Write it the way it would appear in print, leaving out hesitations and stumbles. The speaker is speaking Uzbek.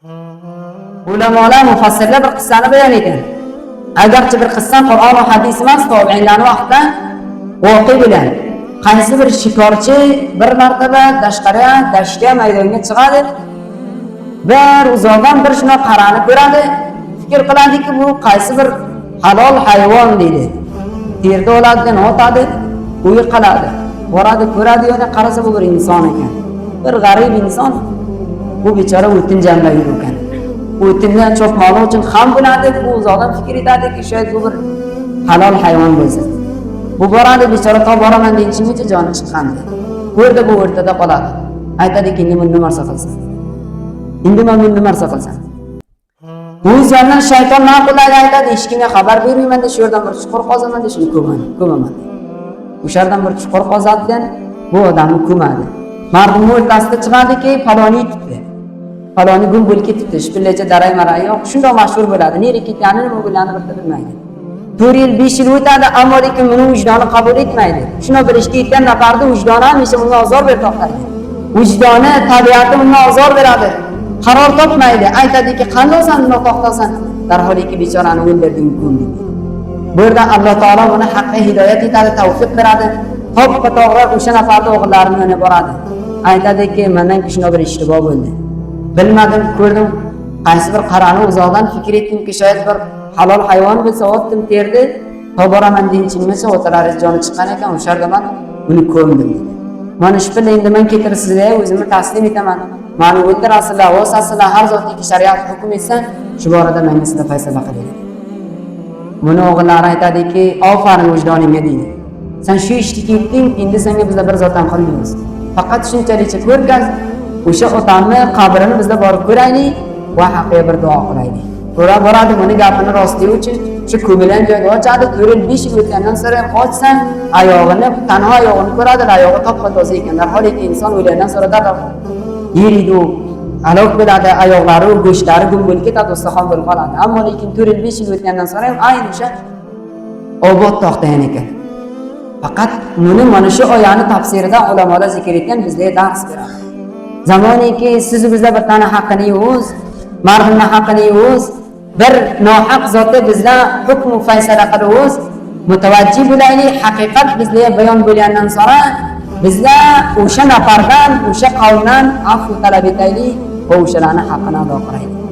Ulamolar, mufassirlar bir qissani bayon etgan. Agarchi bir qissa Qur'on va hadis emas, tobiinlarning vaqtida voqe bilan qaysi bir shikorchi bir martaba tashqari dashtga, maydonga chiqadi. Bir uzoqdan bir shuna qarani ko'radi, fikr qiladiki, bu qaysi bir halol hayvon deydi. Terda oladi, otadi, uyi qiladi. Boradi, ko'radi, yana qarasa bu bir inson ekan. Bir g'arib inson, bu bechora o'tin jamlab yurgan ekan. O'tindan cho'pmoqlik uchun ham bo'ladi, bu uzoqdan fikr etadiki, shoyat bu bir halol hayvon bo'lsa. Bu boradi, bechora to boraman deguncha joni chiqqan. Ko'rdi, bu o'rtada qoladi. Aytadiki, endi buni nima narsa qilsam? Endi men buni nima narsa qilsam? O'z yonidan shayton ma'qullaydi, aytadi, hech kimga xabar bermayman deb shu yerdan bir chuqur qozaman deb shuni ko'maman. O'sha yerdan bir chuqur qozadigan bu odamni ko'madi. Mardumni o'rtasida chiqadiki, paloni yetibdi. Paloni gum bo'lib ketibdi, shipillaycha daray maray yo'q, shundoq mashhur bo'ladi. Neri ketganini, nima bo'lganini birda bilmaydi. 4 yil, 5 yil o'tadi, ammo lekin buni vijdoni qabul etmaydi. Shuni bir ishga yetgan nafarni vijdoni hamisha unga ozor berib to'xtaydi. Vijdoni, tabiati unga ozor beradi. Qaror topmaydi. Aytadiki, qanday san buni to'xtasan? Darholiki bechorani o'ldirding, ko'mding. Bu yerda Alloh taolo buni haqqa hidoyat etadi, tavfiq beradi. To'ppa to'g'ri o'sha nafarni o'g'illarini yoniga boradi. Aytadiki, mendan shunday bir ishtibo bo'ldi. Bilmadim, ko'rdim, qaysi bir qarani uzoqdan fikr etdimki, shoyat bir halol hayvon bo'lsa, otdim, terdi, to boraman deyinchimgacha otalari joni chiqqan ekan, o'sha yerda man uni ko'mdim dedi. Mana shu bilan endi men keltirib sizlarga o'zimni taslim etaman. Mani o'ldirasizlar, osasizlar, har zotniki shariat hukm etsa, shu borada menga sizlar faysala qilinglar. Buni o'g'illari aytadiki, ofarin vijdoningga deydi. Sen shu ishni ketding, endi senga bizlar bir zot ham qilmaymiz. Faqat shunchalikcha ko'rgaz, o'sha otamni qabrini bizlar borib ko'raylik va haqqiga bir duo qilaylik. Ko'ra boradi, buni gapini rostligi uchun shu ko'milgan joyga ochadi, 4 yil, 5 yil o'tgandan so'ng ham ochsan, oyog'ini, tanho oyog'ini ko'radi, oyog'i toppa toza ekan. Darholiki inson o'lgandan so'ng darrov yeriydi, u halok bo'ladi, oyoqlari, go'shtlari gum bo'lib ketadi, ustixon bo'lib qoladi. Ammo lekin 4 yil, 5 yil o'tgandan so'ng ham ayni o'sha obod to'xtagan ekan. Faqat buni mana shu oyani tafsirida ulamolar zikr etgan, bizga dars beradi. Zamoniki siz bizlar bir tana haqqini yuz, marhumni haqqini yuz, bir nohaq zotni bizlar hukm faysala qilamiz, mutavajjih bo'laylik, haqiqat bizlarga bayon bo'lgandan so'ra bizlar o'sha nafardan, o'sha qavmdan afv talab etaylik va o'shalarni haqqini ado qilaylik.